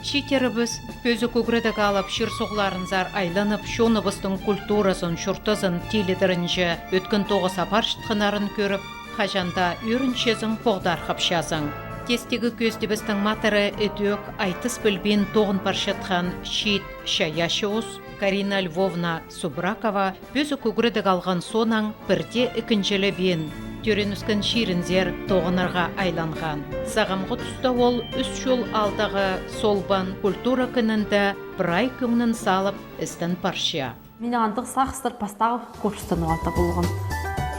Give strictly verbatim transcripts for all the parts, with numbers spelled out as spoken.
Чииттерібіс пӧзік ӱгредіг алып, чир-суғларынзар айланып, чоныбыстың культуразын, чуртазын тилідерінҷе ӧткін тоғыс апарчатханнарын кӧріп, хаҷан даа ӧрінчезің, поғдархапчазың. Тестігі кӧзідібістің матыры ідӧк айтыс пілбин тоғын парчатхан чиит чайаачы ус Карина Львовна Субракова пӧзік ӱгредіг алған соонаң пірдее ікінҷілебин, тӧреен-ӧскен чирінзер тоғынарға айланған. Сағамғы туста ол ӱс чыл аалдағы Солбан культура кінінде прай кӧңнін салып істен парча. Минің андағ сағыстар пастағы курста ноға-да полған.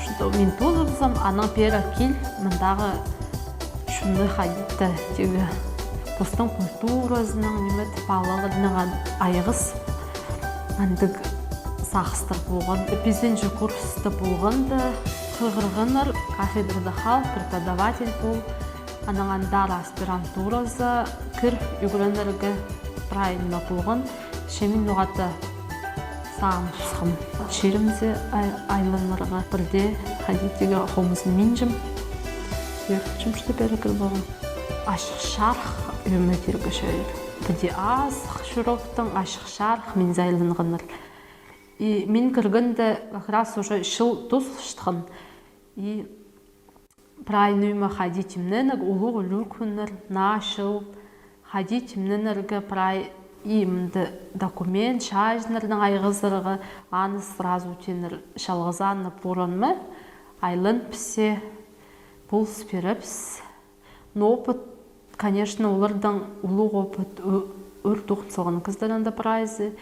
Что мин позыбызам, анаң пеер кил, мындағы чонны хайди-да тігі постың культуразынаң, ниме, палаларынаң айғыс. Андағ сағыстар полған. Пізінҷі курста полғанда хығырғаннар, кафедрада хал, преподаватель пол, анаң андар аспирантураза кір, ӱгренерге прай ниме полған. Че мин ноға-да сағын тусхам. Чирімзер ай-, айланарға, пірдее хайди-да тігі хомзынминчам. Ӧрінчем, что пеер кір парған. Ачых-чарых ӧме тирге чарир. Піди азых чуртаң ачых-чарых минзер айланғаннар. И мин кіргенде как раз уже чыл тоозылчатхан. И прай ниме хайди тимненерге, улуғ ӱлӱкӱннер, наа чыл, хайди тимненерге, прай имді документ, чайыннарнаң айғызарға, аны сразу тииннер Чалғызаана пурунма айланыбысча, полыс пирібіс. Но опыт, конечно, олардаң улуғ опыт, ӧ-, ӧр тоғын салған кізілер анда прайзы.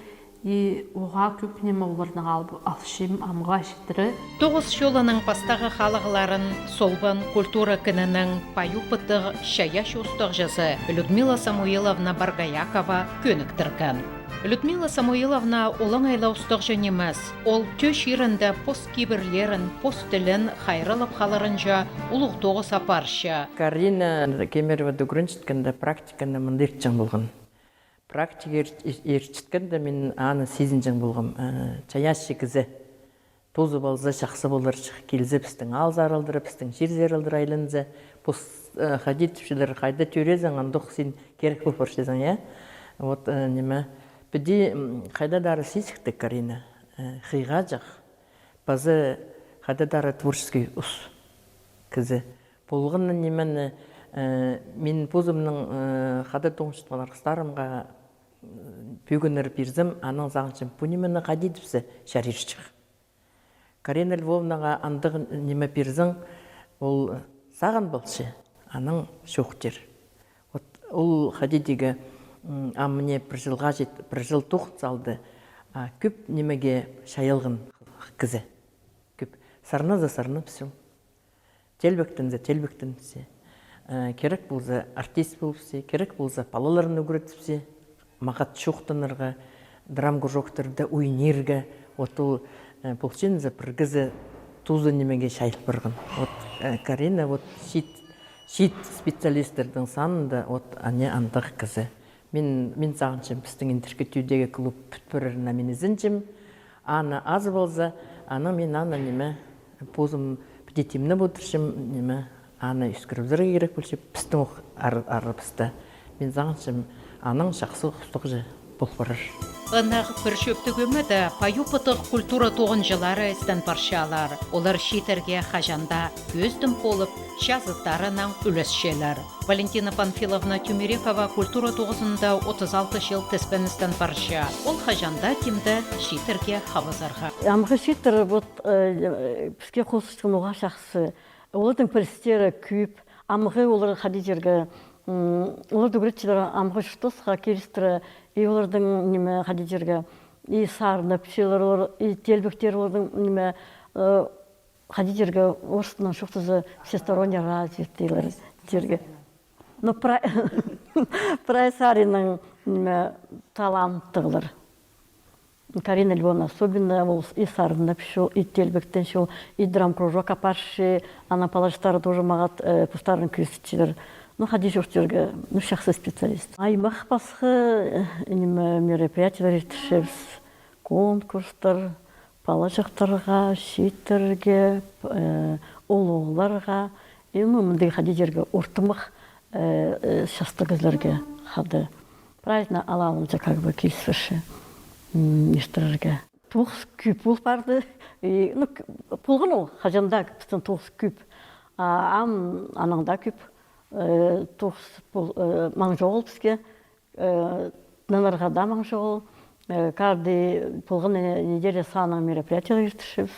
И оға кӧп ниме оларның ал-, алчам амға читіре. Тоғыс чолының пастағы халығларын Солбан культура кінінің пай опыттығ чайаачы устағҷызы Людмила Самуиловна Боргоякова кӧніктірген. Людмила Самуиловна олаңай ла устағҷы нимес. Ол тӧӧ чирінде пос кибірлерін, пос тілін хайраллап халарынҷа улуғ тоғыс апарча. Карина Кемеровада ӱгренчеткенде практиканы мында иртчең полған. Практика ир-, ир-, иртчеткенде мин аны сизінҷең полғам, э, чайаачы кізі. Позы полза, чахсы поларҷых, килзе, пістің аалзар алдыра, пістің чирзер алдыра айланза, пос, э, хайди тіпчелер, хайда тӧреезің, андох син кирек пол парчазың, я? Вот, э, ниме, піди, м, хайда даа сизіктіг Карина, э, хыйғаҷах, паза хайда даа творческий ус кізі. Полған нимені, э, мин позымның, э, хада тоғынчатхан арғыстарымға, м, пӧгіннер пирзем, анаң сағынчам, пу нимені хайди тіпсе чарирҷых. Карина Львовнаға андағ ниме пирзең, ол сағын полча, анаң чоохтир. Вот ол хайди тігі, м, ам мына пір чылға чит-, пір чыл тоғын салды, а кӧп нимеге чайалған кізі. Кӧп. Сарназа сарнапча ол. Тилбектензе тилбектеніпче. Э, кирек полза, артист полыпча, кирек полза, палаларын ӱгретіпче, мағат чоохтанарға, драмкружоктарда ойнирға. Вот ол, э, полчинза пір кізі тузы нимеге чайыл парған. Вот, э, Карина, вот чиит, чиит специалистердің санында, вот, ане андағ кізі. Мин, мин сағынчам, пістің Индіркі Тӧӧдегі клуб пӱт парарына мин ізенчем. Аны азы полза, анаң мин аны ниме, позым піди тимнеп одырчам, ниме, аны ӧскірібізерге кирек полча, пістің ох ар-, арабыста. Мин сағынчам, анаң чахсы устағҷы пол парар. Ынағ пір чӧптіг ӧмеде пай опыттығ культура тоғынҷылары істен парчалар. Олар чииттерге хаҷан даа кӧзідім полып, чазыттарынаң ӱлесчелер. Валентина Панфиловна Тюмерекова культура тоғызында отыс алты чыл тіспен істен парча. Ол хаҷан даа тимде чииттерге хабазарға. Амғы чииттер, вот, э, піске хозыхтың уғаа чахсы. Олардың пірістері кӧп. Амғы олар хайди тирге, м, олар ӱгретчелер амғы чуртасха килістіре, и олардың, ниме, хайди тирге, и сарнапчалар олар, и тилбектер олардың, ниме, э, хайди тирге, орыстың чоохтаза, всесторонне развитыйлар тирге. Но пра-, прай саринаң, ниме, таланттығлар. Карина Львовна особенно, ол и сарнапча, и тилбектенче, и драмкружок апарча, аның палачыхтары тоже мағат, э, постарын кӧзітчелер. Ну, хайди чоохтирға, ну, чахсы специалист. Аймах пасха, э, ниме, мероприятиелер иртірчебіс, конкурстар, палачыхтарға, чииттерге, э, улуғларға, и, ну, мындағ хайди тирге, ортымах, э, э, частығ кізілерге хада. Прайзына алалымҷа, как бы, киліспірче, м, иртірерге. Тоғыс кӧп ол парды. И, ну, к-, полған ол, хаҷан даа пістің тоғыс кӧп. А ам анаң даа кӧп. Э, тоғыс пол-, э, маң чоғыл піске. Э, нанарға даа маң чоғыл. Э, каждый полған не-, неделя саанаң мероприятиелер иртірчебіс.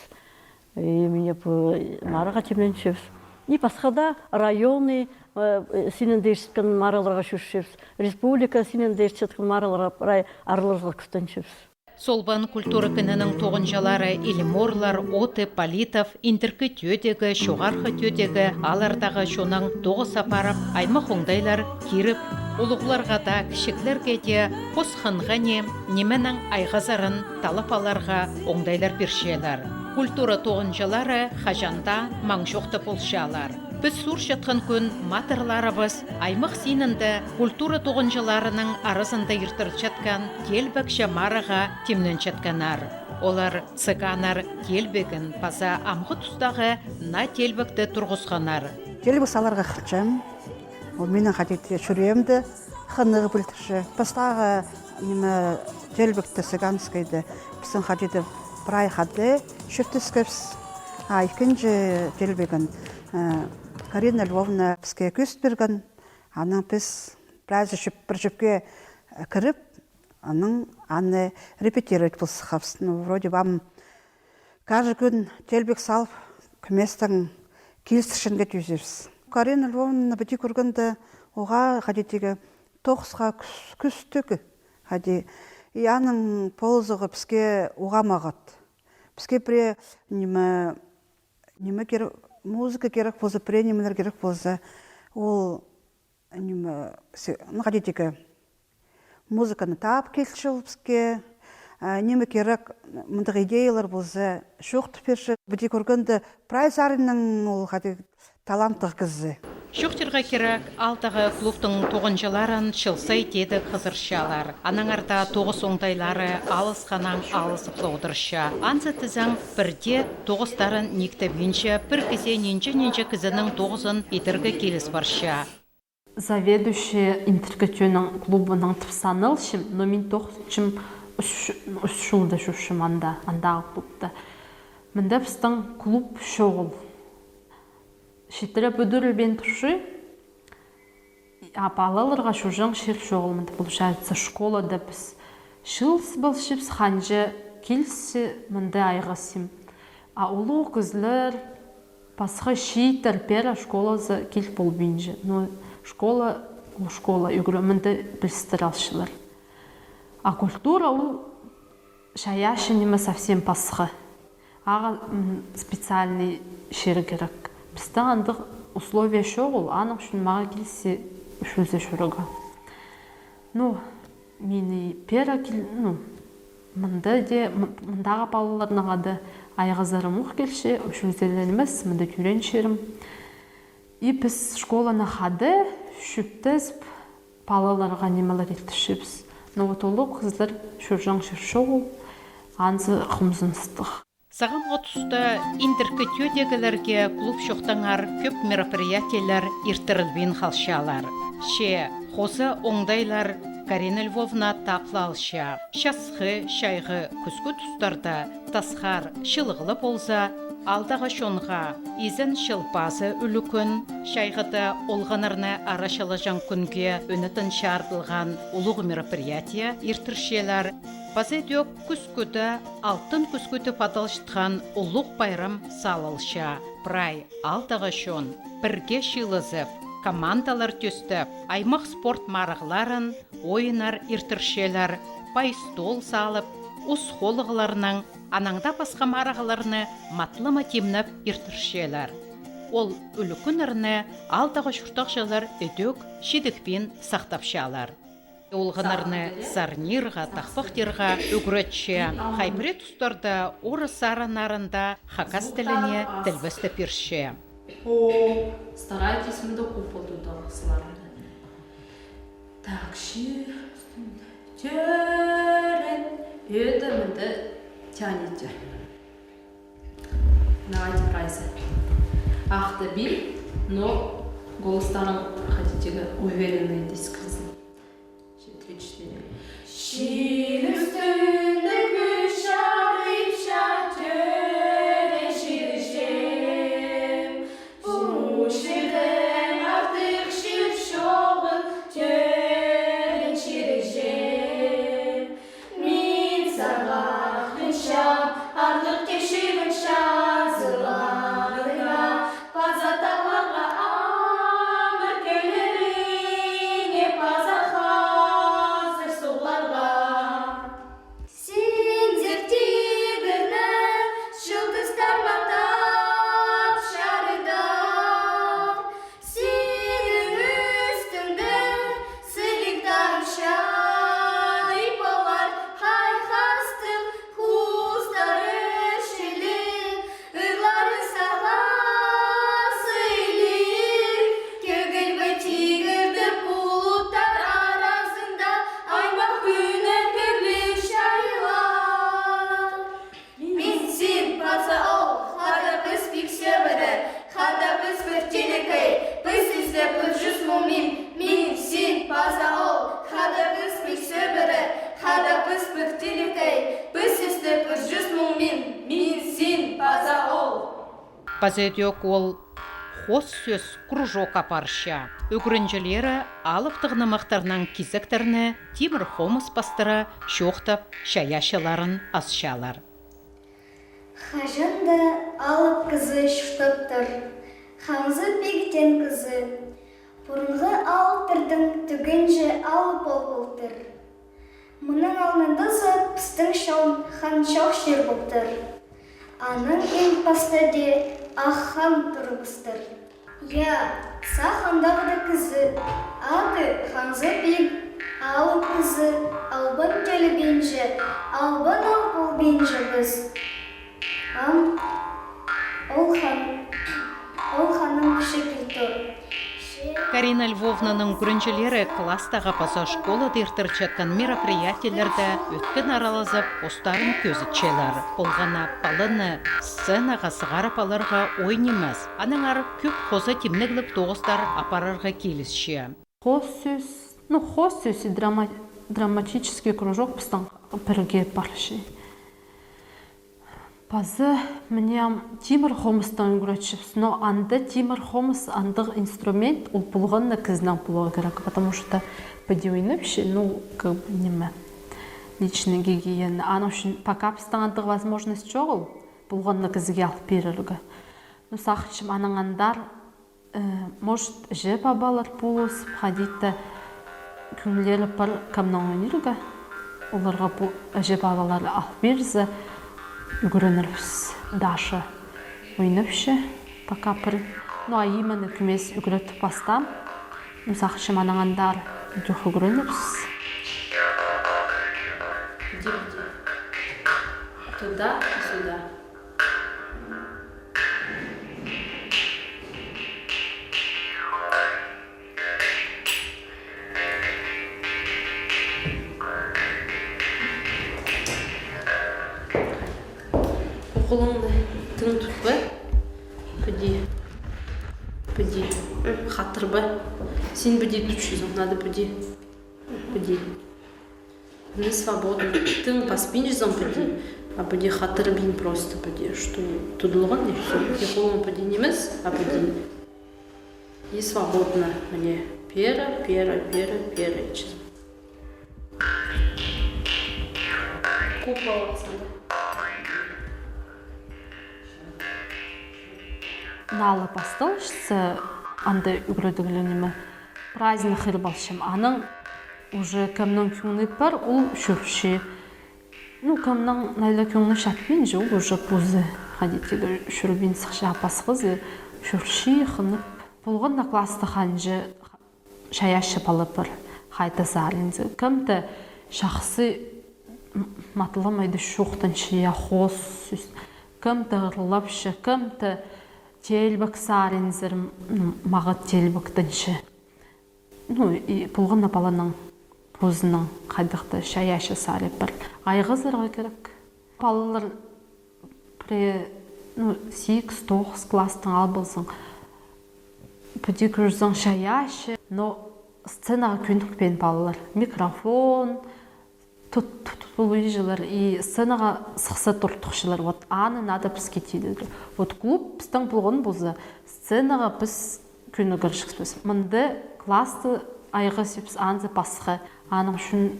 И мына пу марығға тимненчебіс. И пасха даа районный, э, синінде иртірчеткен марығларға чӧрчебіс. Республика синінде иртірчеткен марығларға прай араларарға кӱстенчебіс. Солбан культура кінінің тоғынҷылары Илиморлар, Оты, Политов, Индіркі Тӧдегі, Чоғархы Тӧдегі, алардағы чоннаң тоғыс апарып, аймах оңдайлар киріп, улуғларға даа, кічіглерге дее пос хынға не, нименең айғазарын талап аларға оңдайлар пирчелер. Культура тоғынҷылары хаҷан даа маң чоохтап полчалар. Піс сурчатхан кӱн матырларыбыс аймах синінде культура тоғынҷыларының аразында иртірілчеткен Телбекче марығға тимненчеткеннер. Олар цыганнар телбегін паза амғы тустағы наа телбекті турғысханнар. Телбек саларға хынчам. Ол минің хайди-да чӱреемні хынығ пілдірче. Пастағы, ниме, телбекті, цыганскойды, пістің хайди-да прай хада чӧптескебіс. А ікінҷі телбегін, э, Карина Львовна піске кӧзіт пирген. Анаң піс прайзы чӧп-, пір чӧпке, э, кіріп, анаң аны репетировать пол сыххабыс. Ну, вроде бы ам каждый кӱн телбек салып, кӧместең килістірчеңге тӱзебіс. Карина Львовнаны піди кӧргенде, оға хайди тігі тоғысха кӱс-, кӱстіг, хайди. И аның полызығы піске уғаа маңат. Піске пірее, ниме, ниме кир-, музыка кирек полза, пірее нимелер кирек полза, ол ниме, се-, ну, хайди тігі, музыканы таап килче ол піске, а, ниме кирек, мындағ идеялар полза, чоохтап пирче. Піди кӧргенде, прай саринаң ол хайди таланттығ кізі. Чоохтирға кирек, аалдағы клубтың тоғынҷыларын чыл сай теедек хызырчалар. Аннаңар даа тоғыс оңдайлары алысханнаң алысып ла одырча. Анзы тізең, пірдее тоғыстарын никтебинче, пір кізее нинҷе-нинҷе кізінің тоғызын идерге киліс парча. Заведующий Индіркі Тӧнің клубынаң тіп саналчам, но мин тоғынчам ӱс, ӱс чылда чӧрчем анда, андағы клубта. Мында пістің клуб чоғыл. Читіре пӱдірілбеен турча, а палаларға чӧрҷең чир чоғыл мында, получается, школада піс чыылыс пілчебіс, ханҷа килісче мында айғасчам. А улуғ кізілер, пасха чииттер пеер школазар кил полбинча. Ну, школа, ол школа, ӱгре-, мында пілістіре алчалар. А культура ол чайаачы ниме совсем пасха. Ағаа, м, специальный чир кирек. Пістің андағ условие чоғыл, аның ӱчӱн мағаа килісче ӱчӱлзе чӧрерге. Ну, мині пеер кил-, ну, мында дее, м-, мындағы палаларнаң хада айғазарым ох килче, ӱчӱлзелер нимес, мында тӧреен чирім. И піс школаны хада чӧптезіп, палаларға нимелер иртірчебіс. Но вот улуғ кізілер чӧрҷең чир чоғыл, анзы хомзыныстығ. Сағамғы туста Индіркі Тӧдегілерге клуб чоохтаңар кӧп мероприятиелер иртірілбин халчалар. Че хоза оңдайлар Карина Львовна таап ла алча. Часхы, чайғы, кӱскі тустарда тасхар, чылығ ла полза, аалдағы чонға изен чыл пазы ӱлӱкӱн, чайғыда олғаннарны арачылаҷаң кӱнге ӱнетін чарыдылған улуғ мероприятие иртірчелер. Паза ідӧк кӱскӱде Алтын кӱскӱ тіп адалчатхан улуғ пайрам салылча. Прай аалдағы чон пірге чыылызып, командалар тӧстеп, аймах спорт марығларын, ойыннар иртірчелер, пай стол салып, ус холығларнаң, анаң даа пасха марығларны матлама тимнеп иртірчелер. Ол ӱлӱкӱннерні аалдағы чуртағҷылар ідӧк чидікпин сахтапчалар. Олғаннарны сарнирға, тахпахтирға ӱгретче. Хай пірее тустарда орыс сарыннарында хакас тіліне тілбестеп пирче. О, старайтесь, мында купол тудағ сыларны. Так, че, тӧреен, это мында тянете. Давайте прайзы. Ах та бил, но голостарың хотите уверенный дискризм. Че, три, четыре. Паза ідӧк ол хоос сӧс кружок апарча. Ӱгренҷілері алыптығ нымахтарнаң кизектерні тимір хомыс пастыра чоохтап, чайаачыларын асчалар. Хаҷан даа алып кізі чуртаптыр, Ханза Пиг теен кізі. Пурунғы алыптарның тӱгенҷе алып ол полтыр. Мының алнында за пістің чон хан чох чир полтыр. Аның иң пастада Ах хан турыбыстыр. Я, сах андағ даа кізі, ады Ханза Пиг, алып кізі, албан тӧлебинче, албан ал полбинчабыс. Ам ол хан, ол ханның кӱчі килтір. Карина Львовнаның ӱгренҷілері класстағы паза школада иртірчеткен мероприятиелерде ӧткін аралазып, постарын кӧзітчелер. Полған на паланы сценаға сығарып аларға оой нимес. Аннаңар кӧп хоза тимнігліг тоғыстар апарарға килісче. Хоос сӧс, ну, хоос сӧс и драма-, драматический кружок пістің пірге парча. Паза мына ам тимір хомыстаң ӱгретчебіс, но анда тимір хомыс андағ инструмент, ол полған на кізінең поларға кирек, потому что піди ойнапча, ну, как бы, ниме, личная гигиена. Аның ӱчӱн пока пістің андағ возможность чоғыл, полған на кізіге алып пирерге. Ну, сағынчам, анаң андар Э, может, іҷе-пабалар полыс, хайди-да кӧңнілері пар кемнең ойнирға. Оларға пу іҷе-пабалар алып пирзе, ӱгренербіс. Даша ойнапча, пока пір. Ну, а именно кӧмес ӱгретіп пастаам. Ну, сағынчам, анаң андар ідӧк ӱгренербіс. Иди, иди. Туда и сюда. Холыңны тың тут па? Піди. Піди. Хатыр ба? Син піди тутчазың, надо піди. Піди. Не свободно. Тың паспинчазың піди. А піди хатырбин просто піди. Что, тудылған и всё. И холың піди нимес, а піди. И свободно. Міне, пері, пері, пері, пері итчезің. Купол алсаң да. Налы пасталчатса, анда ӱгредіглер ниме. Праздник хығырып алчам. Анаң уже кемнің кӧңні пар, ол чӧрче. Ну, кемнің найла кӧңні чатпинча, ол уже позы, хайди тирге, чӧрбин сыхча, а пасхазы чӧрче, хынып. Полған на класста ханҷа чайаачы пала пар, хайда саринзар. Кем-де чахсы м-, матламайды чоохтанча, я, хоос сӧс. Кем-де ырлапча, кем-де теелбек саринзар, м-, мағат теелбектенче. Ну, и полған на паланың позының хайдағ-да чайаачы сари пар. Айғазарға кирек. Палалар пірее, ну, сигіс, тоғыс класстаң ал ползаң, піди кӧрзең чайаачы, но сценаға кӧнікпеен палалар. Микрофон, Тут, тут, тут полуйҷалар и сценаға сыхса туртухчалар. Вот аны надо піске тидірлер. Вот клуб пістің полған полза, сценаға піс кӧнігерҷікпіс. Мында класты айғасчабыс, анзы пасха. Аның ӱчӱн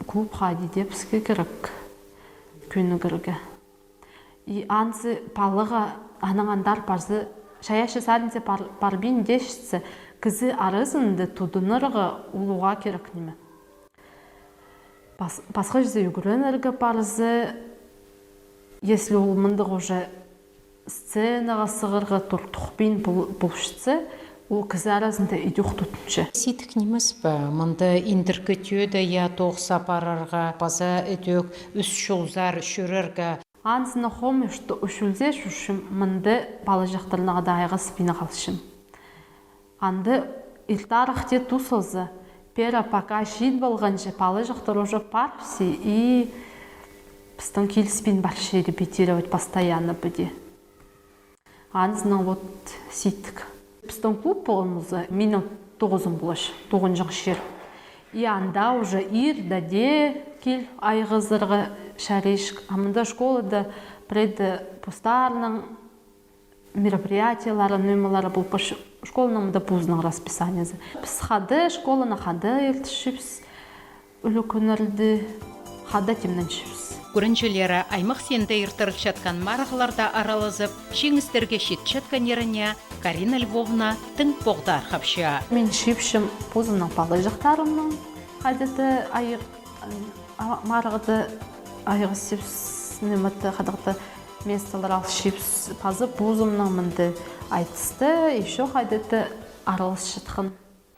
клуб хайди дее піске кирек кӧнігерге. И анзы палаға анаң андар парза, чайаачы саринзар пар-, парбин дее читсе, кізі аразында тудынарға ол уғаа кирек ниме. Пас-, пасха чирзер ӱгренерге парза, если ол мындағ уже сценаға сығарға туртухпин пол-, полчатса, ол кізі аразында идӧк тудынча. Сидік нимес пе, мында индіркі тӧӧде я тоғыс апарарға, паза идӧк ӱс чолзар чӧрерге? Анзына хомай, что ӱчӱлзе чӧрчем, мында палаҷахтарнаң даа айғаспин халчам. Анда иртірек тее тус салза, пері пока чит полғанҷа, палаҷахтар уже парыбысча и пістің киліспин парча репетировать постоянно піди. Анзынаң вот сидік. Пістің клуб полған полза, минің тоғызым полча, тоғынҷаң чир. И анда уже ирде дее кил айғазарға чарирҷік. А мында школада пірее постарының мероприятиелері, нымалары полып парча школаның мында позының расписаниезі. Піс хада школаны хада иртірчебіс, ӱлӱкӱннерде хада тимненчебіс. Кӱренҷілері аймах синінде иртірілчеткен марығларда аралазып, чиңістерге читчеткеннеріне Карина Львовна тың поғдархапча. Мин чыыпчам позымның палаҷахтарымнаң хайди-да ай-, а, марығда айғасчабыс, ниме-де, хайдағ-да местолар алчабыс, паза позымның мында айтыста, ещё хайди-да араласчатхан.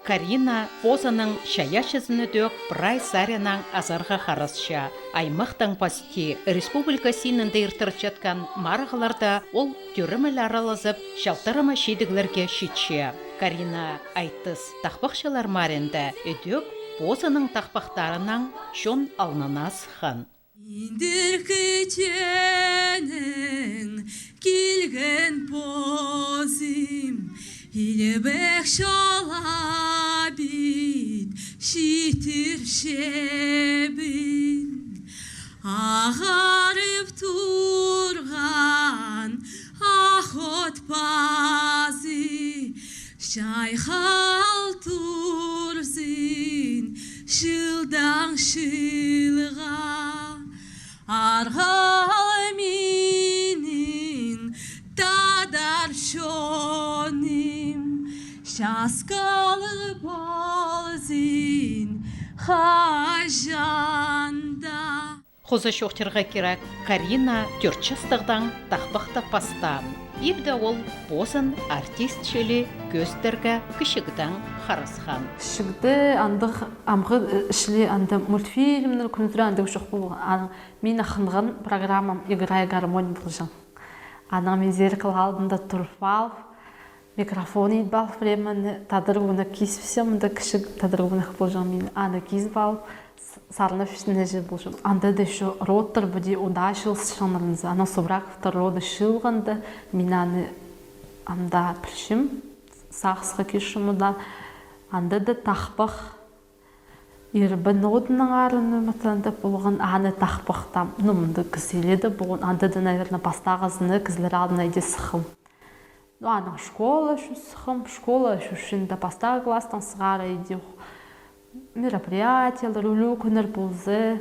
Карина позының чайаачызын ідӧк прай саринаң азарға харасча. Аймахтаң пасти республика синінде иртірілчеткен марығларда ол тӧреміл аралазып, чалтырама чидіглерге читче. Карина айтыс тахпахчылар маарында ідӧк позының тахпахтарынаң чон алнына сыххан. Индіркі теңнең килген позым, илбек чол-ла пит читірчебін. Ағарып турған ах от пазы чайхал турзын чылдаң чылға. Арғал минің тадар чоным, часкалығ ползын хаҷан даа. Хоза чоохтирға кирек, Карина тӧрт частығдаң тахпахты пастаан. Ибде ол позын артист чіли кӧзідерге кічігдең харасхан. Кічігде андағ амғы, э, чіли анда мультфильмнер кӧріп андағ чох полған. Анаң минің хынған программам «Играй, гармонь» полҷаң. Анаң мин зеркало алдында турып алып, микрофон идіп алып, прямо аны тадар кӧнек кизібісчем, мында кічіг тадар кӧнек полҷаң, мин аны кизіп алып, с-, сарнап читінҷең полҷаң. Анда даа ещё родтар піди удаа чыылысчаңнар нооза. Анаң Субраковтар роды чыылғанда, мин аны ам даа пілчем, сағысха кирчем удаа. Анда даа тахпах ирбін одыннаң ары, ну, мында полған, аны тахпахтаам. Ну, мында кізі илееде полған, анда даа, наверное, пастағызын кізілер алдына иди сыххам. Ну, анаң школа ӱчӱн сыххам, школа ӱчӱн дее пастағы класстаң сығара иди ох мероприятиелер, ӱлӱкӱннер полза,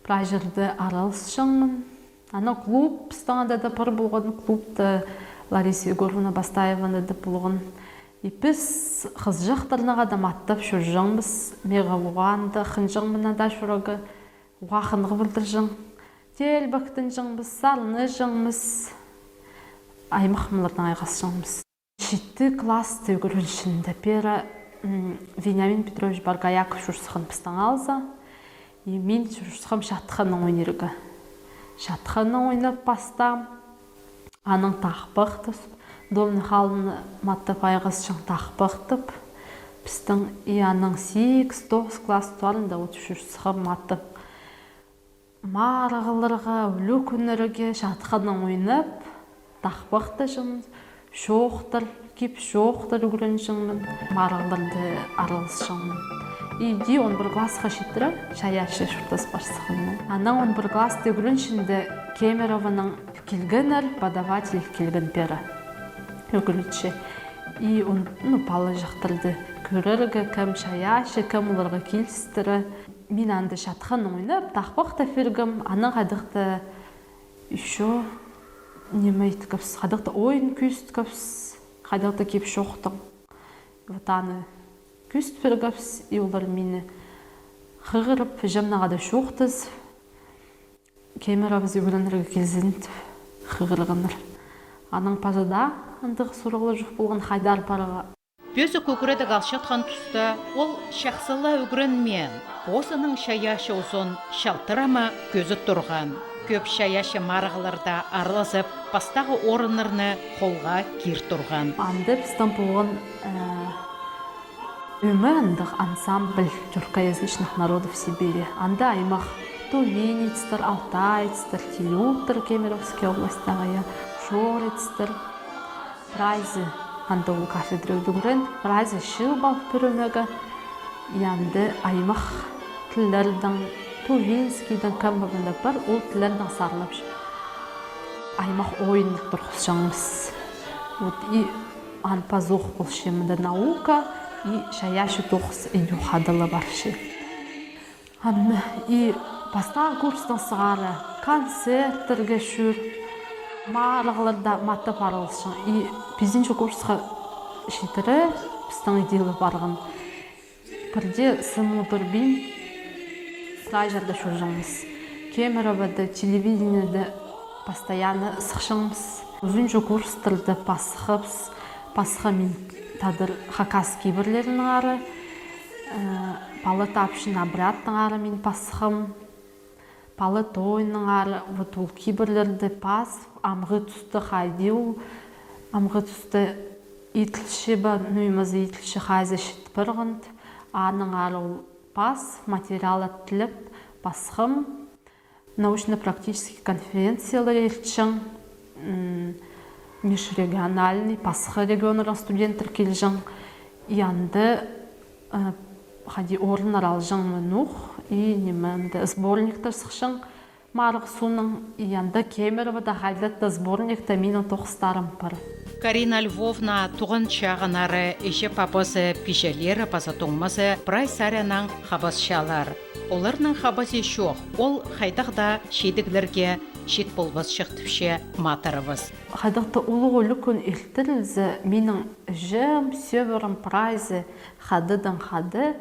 прай чирде араласчаңмын. Анаң клуб, пістің анда даа пар полған клубта, Лариса Егоровна Бастаевада даа полған. И піс хызыҷахтарнаң даа маттап чӧрҷеңміс, мағаа уғаа анда хынҷаң мына даа чурарға, уғаа хынығ пілдірҷең. Теелбектенҷеңміс, сарнапчаңмыс, аймах маларнаң айғасчаңмыс. Читі класста ӱгренчеткен пеер, м, Вениамин Петрович Боргояков чуртасхан пістің алза, и мин чуртасхам чатханнаң ойнирға. Чатханнаң ойнап пастаам. Анаң тахпахтап, домның халын маттап айғасчаң тахпахтап. Пістің и анаң сигіс, тоғыс класс туарында от чуртасхам маттап. Марығларға, ӱлӱкӱннерге чатханнаң ойнап, тахпахтапчам, чоохтар, кип-чоохтар ӱгренчеңмін, марығларда араласчаңмын. Иди он пір классха читіре чайаачы чуртас парсханмын. Анаң он пір класста ӱгренчеткен Кемерованың килгеннер, преподаватель килген пеер ӱгретчі. И он, ну, палаҷахтарды кӧрерге, кем чайаачы, кем оларға килістіре. Мин анда чатханнаң ойнап, тахпахтап пиргем, анаң хайдағ-да ещё ниме иткебіс, хайдағ-да ойын кӧзіткебіс, хайдағ-да кип-чоохтаң. Вот аны кӧзіт пиргебіс, и олар мині хығырып, іҷемнең даа чоохтазып, Кемеровазар ӱгренерге килзін тіп хығырғаннар. Анаң паза даа андағ сурығлар чох полған, хайдар парарға. Пӧзік ӱгредіг алчатхан туста ол чахсы ла ӱгренмеен, позының чайаачы узын чалтырама кӧзіт турған. Кӧп чайаачы марығларда аралазып, пастағы орыннарны холға кир турған. Анда пістің полған, э, ӧме андағ ансамбль тюркоязычных народов Сибири. Анда аймах тувинецтер, алтаецтер, телюктер, Кемеровский областьтағы, я, шорецтер. Прайзы анда ол кафедра ӱгрен, прайзы чыып ал пір ӧмеге, и анда аймах тіллердең, тувинскийдең, кем мында пар, ол тіллердең сарнапча. аймах ойын турғысчаңмыс. Вот, и ан пазох полча мында наука, и чайаачы тоғыс идӧк хада ла парча. Ам и пастағы курстаң сығара концерттерге чӧр, марығларда маттап араласчаң. И пизінҷі курсха читіре пістің иділі парған. Пірде сымудырбин прайзы даа чӧрҷеңміс. Кемеровода телевидениеде постоянно сыхчаңмыс. Ӱзінҷі курстарда пасхабыс, пасха мин тадар хакас кибірлерінеңер, э, пала тапчаң обрядтаңар мин пасхам. Пала тойынаңар, вот ол кибірлерді пас, амғы туста хайди ол, амғы туста иділче ба, ну, ниме зе иділче, хайзы чіт парғанды, аннаңар ол пас, материал ат тілеп, пасхам. Научно-практический конференциялар иртчең, м, межрегиональный, пасха регионнардаң студенттер килҷең. И анда, э, хайди орыннар алҷаң мин ох, и ниме, анда сборниктер сыхчаң марығ соонаң, и анда Кемеровода хайдағ-да сборникта минің тоғыстарым пар. Карина Львовна туған чағыннары іҷе-пабазы, пиҷелері паза туңмазы прай саринаң хабасчалар. Оларның хабазы чох, ол хайдағ-да чидіглерге чит полбасчых тіпче матырыбыс. Хайдағ-да улуғ ӱлӱкӱн иртірілзе, минің іҷем, сӧбірем прайзы хададаң хада.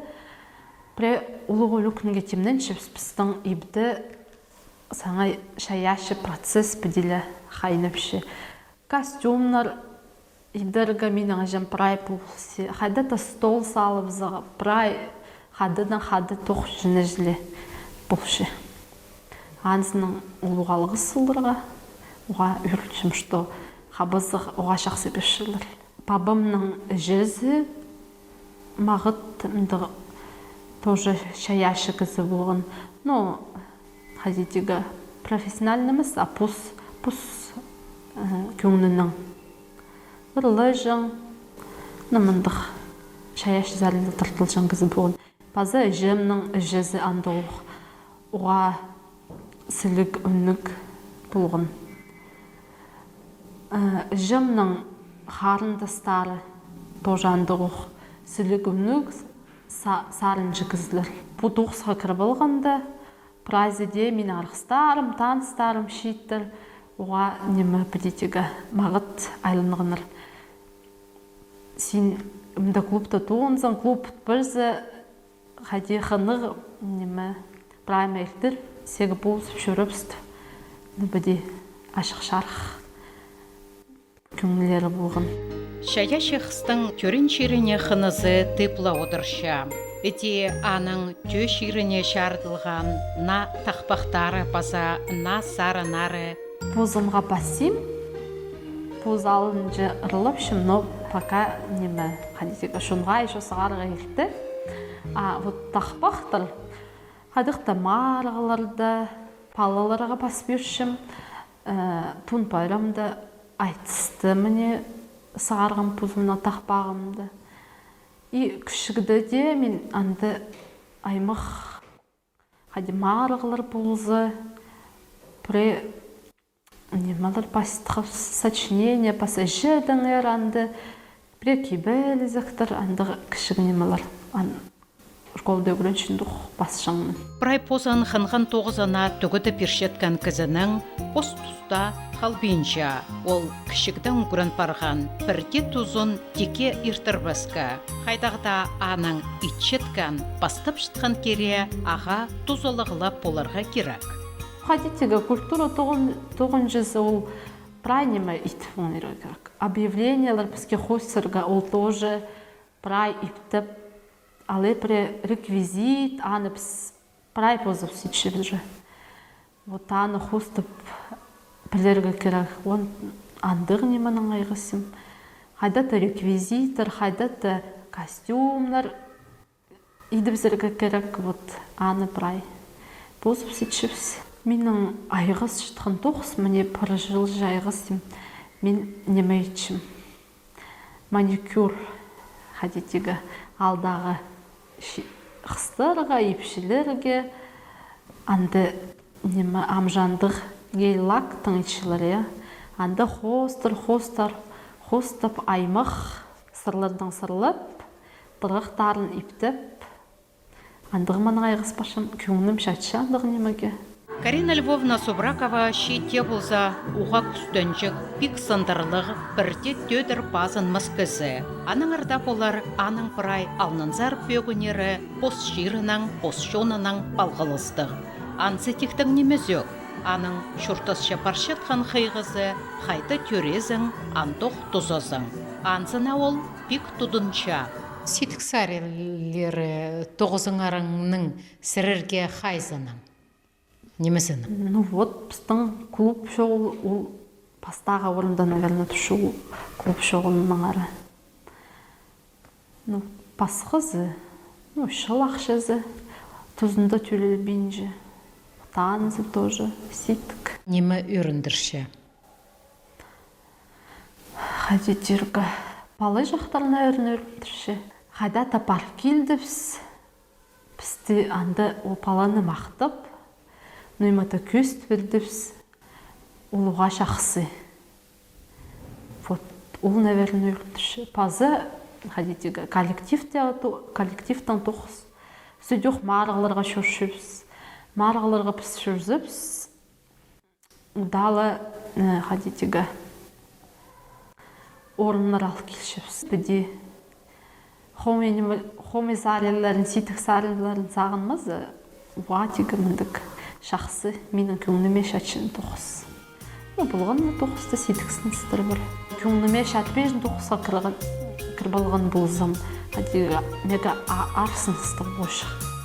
Пірее улуғ ӱлӱкӱнге тимненчебіс, пістің ибде саңай чайаачы процесс піди ле хайнапча. Костюмнар идерге минің іҷем прай полча. Хайда-да стол салыбызарға, прай хададаң хада тоғыс чіли полча. Анзынаң улуғ алғыс оларға, уғаа ӧрінчем, что хабазығ уғаа чахсы пирчелер. Пабамның іҷезі Мағыт, мындағ тоже чайаачы кізі полған. Но хайди тигі профессиональный нимес, а пос, пос, э, кӧңнінең ырлаҷаң, ну, мындағ чайаачы саринаң тартылҷаң кізі полған. Паза іҷемнің іҷезі андағ ох, уғаа сіліг ӱнніг полған. Э, іҷемнің харындастары тоже андағ ох, сіліг ӱнніг, са-, сарынҷы кізілер. Пу тоғысха кіріп алғанда, прайзы даа минің арғыстарым, таныстарым чииттер, уғаа ниме, піди тигі Мағыт айланғаннар. Син мында клубта тоғынзаң, клуб пілзе, хайди хынығ, ниме, прай ма иртір сегіп позып чӧрібіс тіп, ну, піди ачых-чарых кӧңнілері полған. Чайаачы хыстың тӧреен чиріне хынызы тыпла одырча. Іди аның тӧӧ чиріне чарыдылған наа тахпахтары паза наа сарыннары. Позымға пасчам, позым алынҷа ырлапчам, но пока ниме, хайди тигі, чонға ещё сығарға ирте. А вот тахпахтар хайдағ-да марығларда палаларға пас пирчем, э, Тун пайрамда, айтыста мына сығарғам позымның тахпағымды. И кічігде дее мин анда аймах хайди марығлар полза, пірее нимелер пастығ, сочинение пас іҷедеңер анда, пірее кибелізектер, андағ кічіг нимелер. Ан школада ӱгренчеткен ох пасчаңмын. Прай позының хынған тоғызына тӱгедіп иртчеткен кізінің пос туста халбинча. Ол кічігдең ӱгрен парған пірдее тузын тикке иртірбеске. Хайдағ-да аның итчеткен, пастапчатхан кирее ағаа тузалығлап поларға кирек. Хайди тигі, культура тоғын-, тоғынҷызы ол прай ниме ит поларға кирек. Объявлениелер піске хосырға ол тоже прай иптеп, алай пірее реквизит, аны піс прай позыбыс итчебіс же. Вот аны хостап пілерге кирек, он андағ нименең айғасчам. Хайдағ-да реквизиттер, хайдағ-да костюмнар идібізерге кирек, вот аны прай позыбыс итчебіс. Минің айғасчатхан тоғыс, мына пір чылҷа айғасчам, мин ниме итчем. Маникюр, хайди тигі, алдағы чи-, хыстарға, ипчілерге, анда ниме, амҷандығ гель-лактаң итчелер, я. Анда хоостар, хоостар, хоостап аймах сырлардаң сырлап, тырғахтарын иптеп, андағ манаң айғас парчам, кӧңнім чатча андағ нимеге. Карина Львовна Субракова чиитте полза уғаа кӱстенҷік, пик сындырлығ, пірдее тӧдір пазынмас кізі. Аннаңар даа полар аның прай алнынзар пӧгіннері пос чирінең, пос чонынаң палғалыстығ. Анзы тиктең нимезі ӧк. Аның чуртасча парчатхан хыйғазы: хайда тӧрезің, андох тузазың. Анзына ол пик тудынча. Сидік сариннары тоғызыңарның сірерге хайзының? Нимезінің? Ну вот, пістің клуб чоғыл, ол пастағы орында, наверное, турча ол клуб чоғылнаңар. Ну, пасхазы, ну, чыл ахчазы тузында тӧлелбинче. Танцы тоже, сидік. Ниме ӧріндірче? Хайди тирге, палай чахтар, наверное, ӧріндірче. Хайда-да пар килдібіс. Пісті анда ол паланы махтап, ну, ниме-де кӧзіт пирдібіс. Ол уғаа чахсы. Вот, ол, наверное, ӧріндірче. Паза, хайди тирге, коллективте, то-, коллективтең тоғыс. Сідӧк марығларға чӧрчебіс. Марығларға піс чӧрзебіс, удаа ла, э, хайди тирге, орыннар ал килчебіс. Піди хомай ниме-, хомай сариннарын, сидік сариннарын сағынмаза, уғаа тирге, мындағ чахсы, минің кӧңніме чатчаң тоғыс. Ну, полған на тоғыста сидік сыныстар пар. Кӧңніме чатпинчаң тоғысха кірген, кіріп алған ползам, хайди тирге, мағаа а-, аар сыныстығ полҷых.